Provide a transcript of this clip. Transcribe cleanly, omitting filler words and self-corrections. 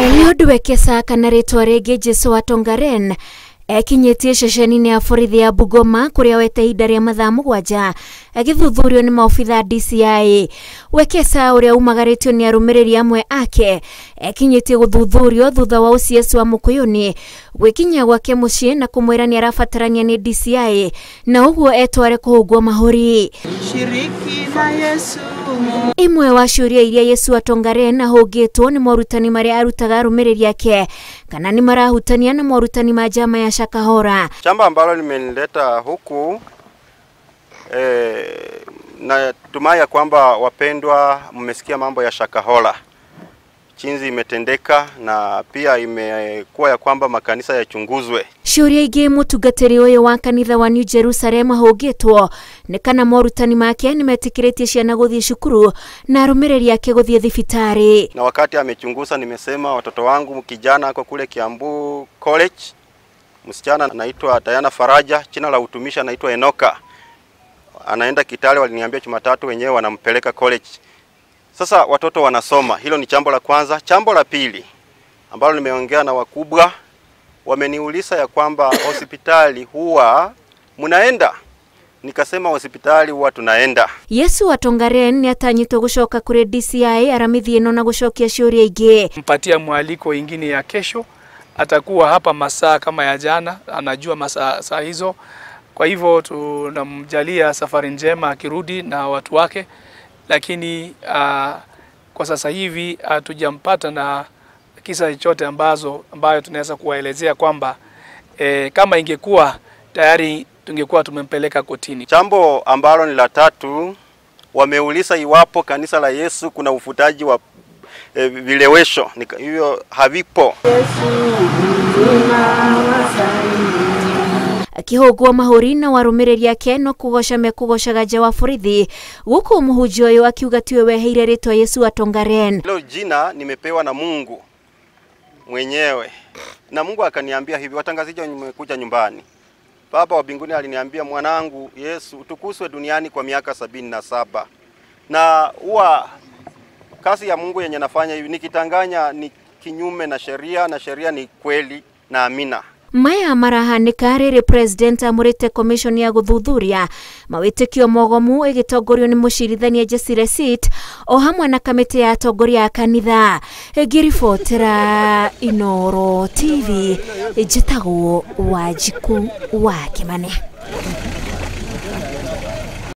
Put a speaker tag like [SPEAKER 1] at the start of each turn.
[SPEAKER 1] Eliud Wekesa kana rĩtwa rĩngĩ Jesu wa Tongaren ekinyĩtie ceceni-inĩ ya borithi ya Bungoma kũrĩa wete ihinda rĩa mathaa 7 agĩthuthurio nĩ maobitha DCI. Wekesa ũrĩa umagarĩtio nĩ arũmĩrĩri amwe ake ekinyĩtie gũthuthurio thutha wa OCS wa Mukuyuni gwĩkinyia gwake mũciĩ na kũmwĩra nĩ arabatarania nĩ DCI na ũguo etware kũhũngwo mahũri.
[SPEAKER 2] Shiriki na Yesu.
[SPEAKER 1] Imwe wa ciũria iria Yesu wa Tongaren ahũngĩtwo nĩ morutani marĩa arutaga arũmĩrĩri ake kana nĩ marahutania na morutani ma njama ya Shakahola.
[SPEAKER 3] Jambo ambalo limenileta huku na tumai ya kwamba wapendwa mmesikia mambo ya Shakahola, chinzi imetendeka na pia imekuwa ya kwamba makanisa yachunguzwe.
[SPEAKER 1] Ciũria ingĩ mũtungatĩri ũyũ wa kanitha wa New Jerusalem ahũngĩtwo nĩ kana morutani make nĩmetĩkĩrĩtie ciana gũthiĩ cukuru na arũmĩrĩri ake gũthiĩ thibitarĩ.
[SPEAKER 3] Na wakati amechunguza, nimesema watoto wangu, kijana ako kule Kiambu College, msichana anaitwa Diana Faraja, jina la utumishi anaitwa Enoka, anaenda Kitale, waliniambia Jumatatu wenyewe wanampeleka college. Sasa watoto wanasoma. Hilo ni jambo la kwanza. Jambo la pili ambalo nimeongea na wakubwa, wameniuliza ya kwamba hospitali huwa mnaenda. Nikasema hospitali huwa tunaenda.
[SPEAKER 1] Yesu wa Tongaren ni atanyitwo gucoka kuri DCI aramithi ino na gucokia ciũria ingĩ.
[SPEAKER 4] Mpatia mwaliko ingine ya kesho, atakuwa hapa masaa kama ya jana, anajua masaa saa hizo. Kwa hivyo tunamjalia safari njema akirudi na watu wake, lakini kwa sasa hivi hatujampata na kisa chochote ambayo tunaweza kuwaelezea kwamba kama ingekuwa tayari tungekuwa tumempeleka kotini.
[SPEAKER 3] Jambo ambalo ni la tatu, wameuliza iwapo kanisa la Yesu kuna ufutaji wa vilewesho. Hivyo havipo.
[SPEAKER 1] Akihũngwo mahũri na warũmĩrĩri ake no kũgoca mekũgocaga nja wa borithi gũkũ mũhunjia ũyũ akiuga tiwe weheire rĩtwa Yesu wa Tongaren.
[SPEAKER 3] Hilo jina nimepewa na Mungu mwenyewe, na Mungu akaniambia hivi, watangazaji nimekuja nyumbani, Baba wa mbinguni aliniambia, mwanangu Yesu utukuswe duniani kwa miaka 77. Na huwa kazi ya Mungu yenye nafanya hivi nikitanganya ni kinyume na sheria, na sheria ni kweli na amina.
[SPEAKER 1] Maya marahanĩka rĩrĩ president amũrĩte commission ya gũthuthuria mawĩtĩkio mogomu ĩgĩtongorio nĩ mũcirithania Jesse Resit o hamwe na kamĩtĩ ya atongoria a kanitha. Ngĩribotera Inooro TV, njĩtagwo Wanjikũ wa Kĩmani.